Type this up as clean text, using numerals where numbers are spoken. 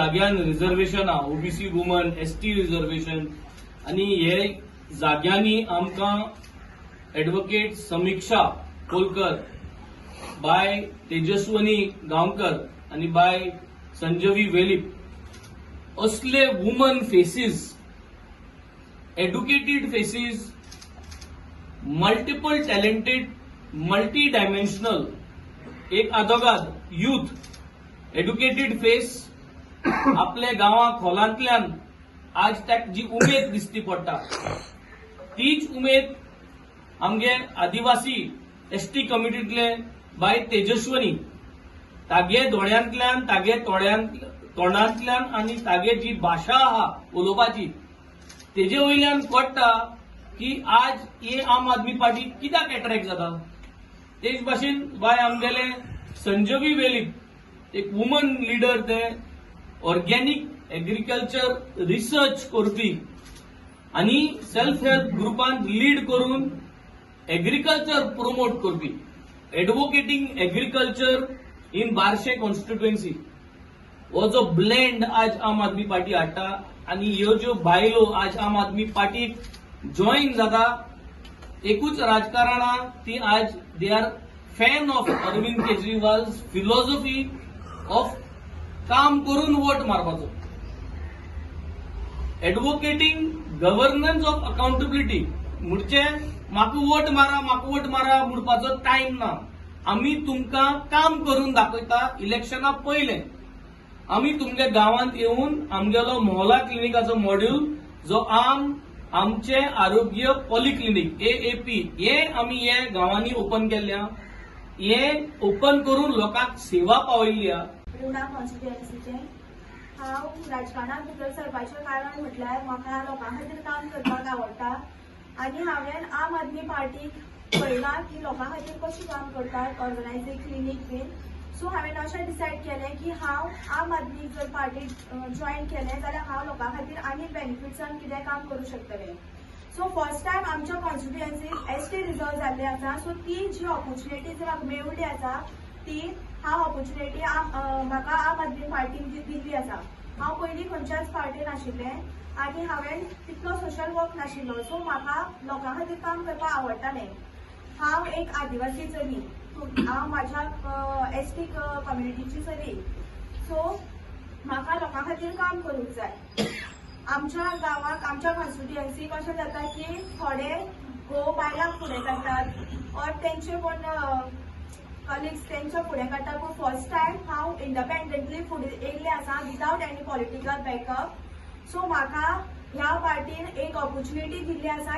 जाग्यान reservation आहा, OBC, woman, ST reservation, आनी हे जाग्यांनी आमकां एडवोकेट समिक्षा कोलकर, बाय तेजस्वनी गांवकर आनी बाय संजवी वेलीप असले woman faces, educated faces, multiple talented, multi dimensional, एक आदोगाद युथ एड्युकेटेड फेस आपल्या गांवा खोलांतल्यान आज ताका जी उमेद दिसती पडटा, तीच उमेद आमगे आदिवासी एसटी कम्युनिटींतले बाय तेजस्वनी, तागे दोळ्यांतल्यान, तागे तोंडांतल्यान आनी तागे जी भाशा आहा उलोवपाची, तेजे वयल्यान कळटा की आज ही आम आदमी पार्टी कित्याक एट्रॅक्ट जाता. तेच भाशेन बाय आमगेले संजवी वेलीप, एक वुमन लिडर, ते ऑर्गेनिक एग्रीकल्चर रिसर्च करपी आनी सेल्फ हेल्प ग्रुपान लीड करून एग्रीकल्चर प्रोमोट करपी, advocating agriculture in Barshi constituency. हो जो ब्लेंड आज आम आदमी पार्टी हाडटा आनी ह्यो ज्यो बायलो आज आम आदमी पार्टीक जॉईन जाता, एकूच राजकारणा ती आज they are fan of Arvind Kejriwal philosophy of काम करून वोट मारपाचो, एडवोकेटींग गव्हर्नन्स ऑफ अकाउंटेबिलिटी. म्हणजे म्हाका वोट मारा, म्हाका वोट मारा म्हणपाचो टायम ना. आमी तुमकां काम करून दाखयता. इलेक्शना पयलें आमी तुमच्या गांवांत येवन आमगेलो मोहला क्लिनिकाचो मॉड्यूल, जो आमचे आरोग्य पॉलिक्लिनिक एएपी, हे आमी हे गांवांनी ओपन केल्ले आहा. हे ओपन करून लोकांक सेवा पावयल्ली आहा. रिवणा कॉन्स्टिट्युएन्सीचे. हांव राजकारणात भितर सरपाचें कारण म्हटल्यार म्हाका लोकां खातीर काम करपाक आवडटा आनी हांवें आम आदमी पार्टीक पळयलां की लोकां खातीर कशी काम करतात, ऑर्गनायझींग क्लिनीक बीन. सो हांवें अशें डिसायड केलें की हांव आम आदमी जर पार्टी जॉयन केलें जाल्यार हांव लोकां खातीर आनी बेनिफिट्सान कितें काम करूं शकतलें. सो फर्स्ट टायम आमच्या कॉन्स्टिट्युएन्सीत एसटी रिजर्व जाल्ले आसा, सो ती जी ऑपॉर्च्युनिटी जर म्हाका मेळिल्ली आसा, ती हांव ऑपॉर्च्युनिटी म्हाका आम आदमी पार्टीन दिल्ली आसा. हांव पयलीं खंयच्याच पार्टीन आशिल्लें आनी हांवें तितलो सोशल वर्क नाशिल्लो, सो म्हाका लोकां खातीर काम करपाक आवडटालें. हांव एक आदिवासी चली, हांव म्हाज्या एसटी कम्युनिटीची चली, सो म्हाका लोकां खातीर काम करूंक जाय. आमच्या गांवाक, आमच्या कॉन्स्टिट्युएन्सीक अशें जाता की थोडे घोव बायलांक फुडें काडटात ऑर तेंचे कोण कलिग्स तेंच्या फुडें काडटा, पूण फर्स्ट टायम हांव इंडिपेंडंटली फुडें येयल्लें आसा without any political backup. So म्हाका ह्या पार्टीन एक ऑपॉर्च्युनिटी दिल्ली आसा.